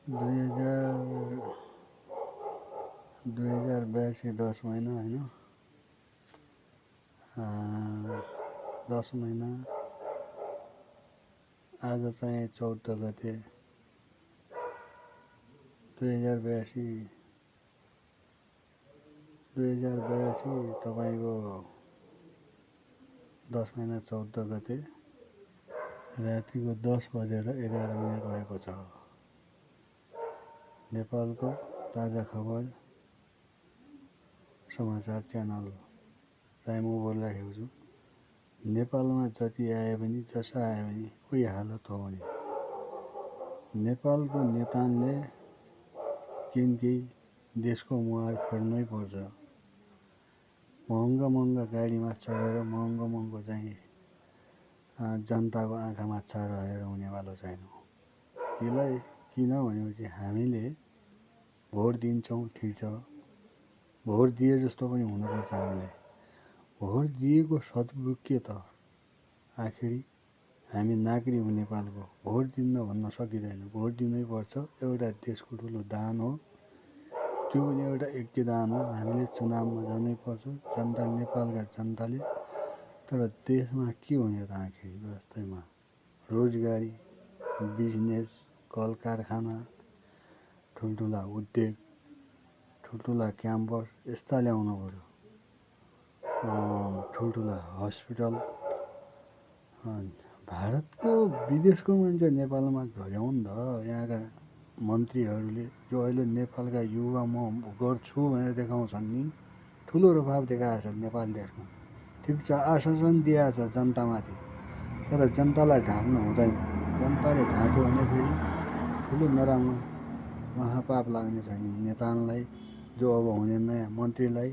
2082 10 महिना होइन, 10 महिना आज चाहिँ 14 गते 2082 तपाईँको 10 महिना 14 गते रातिको 10 बजेर 11 मिनट भएको छ। नेपालको ताजा खबर समाचार च्यानल चाहिँ म बोलिरहेको छु। नेपालमा जति आए पनि जसो आए पनि कोही हालत हो भने नेपालको नेताले केही देशको मुहार फेर्नै पर्छ। महँगा गाडीमा चढेर महँगो चाहिँ जनताको आँखामा चारो हालेर हुनेवाला छैन। किन भनेपछि हामीले भोट दिन्छौँ, ठिक छ, भोट दिए जस्तो पनि हुनुपर्छ। हामीलाई भोट दिएको सदुपयोग के त? आखिरी हामी नागरिक हो नेपालको, भोट दिन्न भन्न सकिँदैन, भोट दिनै पर्छ। एउटा देशको ठुलो दान हो, त्यो पनि एउटा यज्ञ दान हो। हामीले चुनावमा जानै पर्छ, जनता नेपालका जनताले। तर देशमा के हुने त आखिरी वास्तवमा रोजगारी, बिजनेस, कल कारखाना, ठुल्ठुला उद्योग, ठुल्ठुला क्याम्पस यस्ता ल्याउनु पर्यो, ठुल्ठुला हस्पिटल। भारतको विदेशको मान्छे नेपालमा गऱ्यो नि त। यहाँका मन्त्रीहरूले जो अहिले नेपालका युवा म गर्छु भनेर देखाउँछन् नि, ठुलो प्रभाव देखाएको छ नेपाल देशमा। ठिक छ, आश्वासन दिएको छ जनतामाथि, तर जनतालाई ढाक्नु हुँदैन। जनताले ढाक्यो भने फेरि ठुलो नराम्रो महापाप लाग्ने छ। नेतालाई, जो अब हुने नयाँ मन्त्रीलाई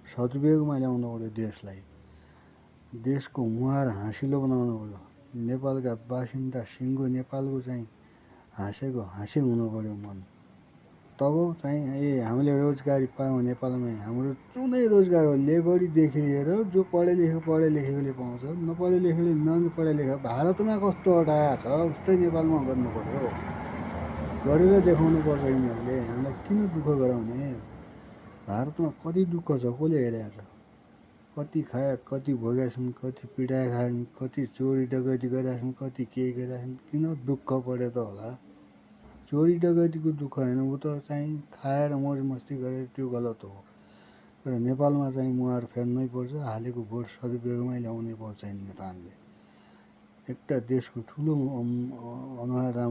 सदुपयोगमा ल्याउनु पर्यो। देशको मुहार हाँसिलो बनाउनु पर्यो। नेपालका बासिन्दा सिङ्गो नेपालको चाहिँ हाँसे हुनु पर्यो मन। तब चाहिँ हामीले रोजगारी पायौँ नेपालमै। हाम्रो जुनै रोजगार हो, लेबरदेखि लिएर जो पढे लेखेकोले पाउँछ, नपढे लेखेकोले नपढे लेखे। भारतमा कस्तो अटाएको छ उस्तै नेपालमा गर्नु पर्यो, गरेर देखाउनु पर्छ। यिनीहरूले हामीलाई किन दुःख गराउने? भारतमा कति दुःख छ, कसले हेरेको छ? कति खाए, कति भोगेका छन्, कति पिटाए खाएछन्, कति चोरी डकैती गरेका छन्, कति केही गरेका छन्। किन दुःख परे त होला? चोरी डकैतीको दुःख होइन, ऊ त चाहिँ खाएर मोज मस्ती गरेर त्यो गलत हो। तर नेपालमा चाहिँ मुहार फेर्नै पर्छ, हालेको भोट सदुपयोगमै ल्याउनै पर्छ। नेताहरूले एउटा देशको ठुलो अनुहार